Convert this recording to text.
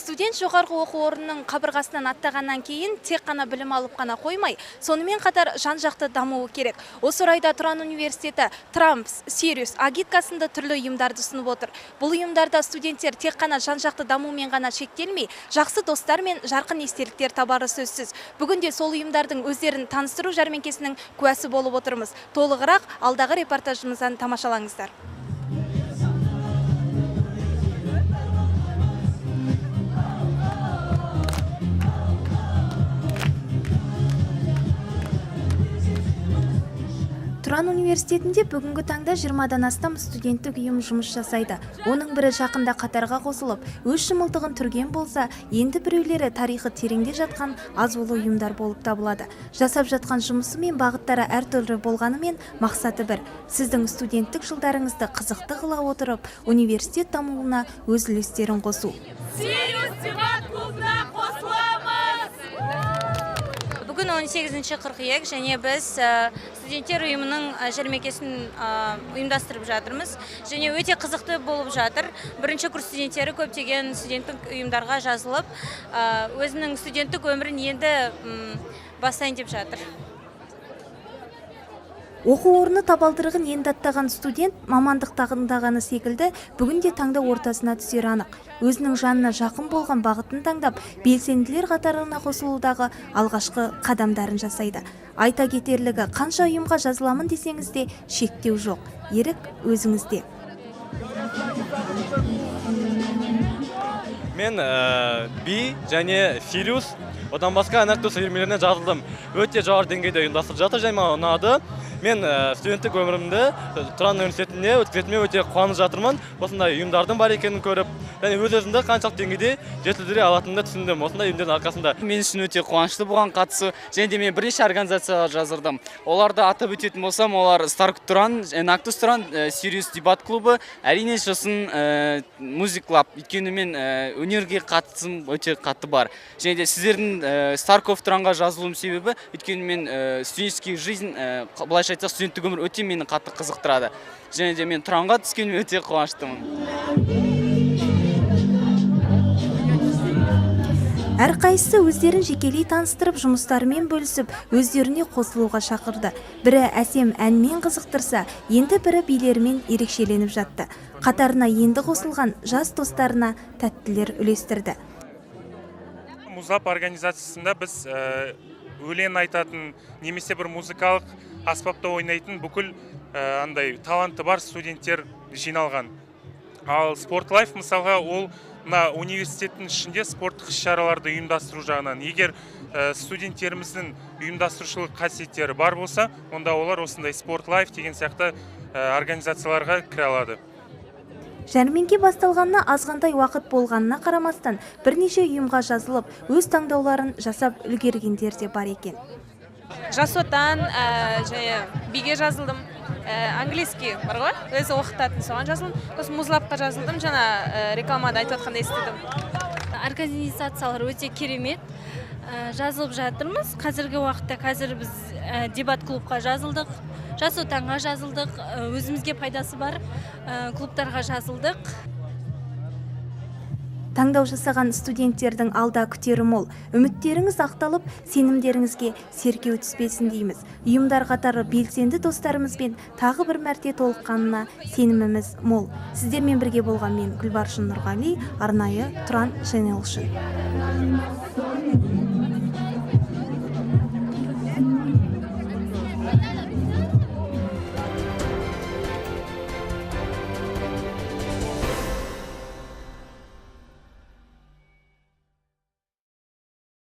Студент жоғарғы оқу орнының қабырғасынан аттағаннан кейін тек қана білім алып қана қоймай, сонымен қатар жан-жақты дамуы керек. Осы орайда Тұран университеті Трампс, Сириус, Агитка сынды түрлі ұйымдарды ұсынып отыр. Бұл ұйымдарда студенттер тек қана жан-жақты дамумен ғана шектелмей, жақсы достар мен жарқын естеліктер табары сөзсіз. Бүгінде сол ұйымдардың өздерін таныстыру жәрмеңкесінің куәсі болып отырмыз. Толығырақ алдағы репортажымыздан тамашалаңыздар. Тұран университетінде бүгінгі таңда 20-дан астам студенттік ұйым жұмыс жасайды. Оның бірі жақында қатарға қосылып, өз шымылдығын түрген болса, енді біреулері тарихы тереңде жатқан азулы ұйымдар болып табылады. Жасап жатқан жұмысы мен бағыттары әртүрлі болғанымен мақсаты бір. Сіздің студенттік жылдарыңызды қызықты қыла отырып, университет дамуына өз үлестерін қосу. Сириус дебат клубына қосыламыз! Бүгін 18 қыркүйек және біз студенттер ұйымының жәрмеңкесін ұйымдастырып жатырмыз. Және өте қызықты болып жатыр. Бірінші курс студенттері көптеген студенттік ұйымдарға жазылып, өзінің студенттік өмірін енді бастайын деп жатыр. Оқу орны табалдырығын енді аттаған студент мамандық тағындағаны секілді бүгінде таңдау ортасына түсері анық. Өзінің жанына жақын болған бағытын таңдап, белсенділер қатарына қосылудағы алғашқы қадамдарын жасайды. Айта кетерлігі, қанша ұйымға жазыламын десеңіз де шектеу жоқ. Ерік өзіңізде. Мен би және Сириус, одан басқа Энактус үйірмелеріне жазылдым. Өте жоғары деңгейде ұйымдастырып жатыр және маған ұнады. Мен студенттік өмірімді Тұран университетінде өткізетініме өте қуанып жатырмын. Осындай ұйымдардың бар екенін көріп, және өз өзімді қаншалықты деңгейде жетілдіре алатынымды түсіндім осындай ұйымдардың арқасында. Мен үшін өте қуанышты бұған қатысу. Және де мен бірнеше организацияға жазылдым. Оларды атап өтетін болсам, олар Старк Тұран, Энактус Тұран, Сириус дебат клубы, әрине сосын Музик Клаб. Өйткені мен өнерге қатысым өте қатты бар. Және де сіздердің Старков Тұранға жазылуым себебі, өйткені мен студенческий жизнь, былайша айтсақ, студенттік өмір өте мені қатты қызықтырады. Және де мен Тұранға түскеніме өте қуаныштымын. Әрқайсысы өздерін жекелей таныстырып, жұмыстарымен бөлісіп, өздеріне қосылуға шақырды. Бірі әсем әнмен қызықтырса, енді бірі билерімен ерекшеленіп жатты. Қатарына енді қосылған жас достарына тәттілер үлестірді. Музлаб организациясында біз өлең айтатын, немесе бір музыкалық аспапта ойнайтын бүкіл андай таланты бар студенттер жиналған. Ал Спорт Лайф мысалға, ол мына университеттің ішінде спорттық іс-шараларды ұйымдастыру жағынан. Егер студенттеріміздің ұйымдастырушылық қасиеттері бар болса, онда олар осындай Спорт Лайф деген сияқты организацияларға кіре алады. Жәрмеңке басталғанына азғантай уақыт болғанына қарамастан, бірнеше ұйымға жазылып, өз таңдауларын жасап үлгергендер де бар екен. Жас Отан және биге жазылдым. Английский бар ғой, өзі оқытатын, соған жазылдым. Сосын Музлабқа жазылдым, жаңа рекламада айтып жатқанда естідім. Организациялар өте керемет. Жазылып жатырмыз. Қазіргі уақытта қазір біз дебат клубқа жазылдық, Жас Отанға жазылдық, өзімізге пайдасы бар клубтарға жазылдық. Таңдау жасаған студенттердің алда күтері мол. Үміттеріңіз ақталып, сенімдеріңізге серкеу түспесін дейміз. Ұйымдар қатары белсенді достарымызбен тағы бір мәрте толыққанына сеніміміз мол. Сіздермен бірге болған мен Гүлбаршын Нұрғали, арнайы Тұран Channel үшін.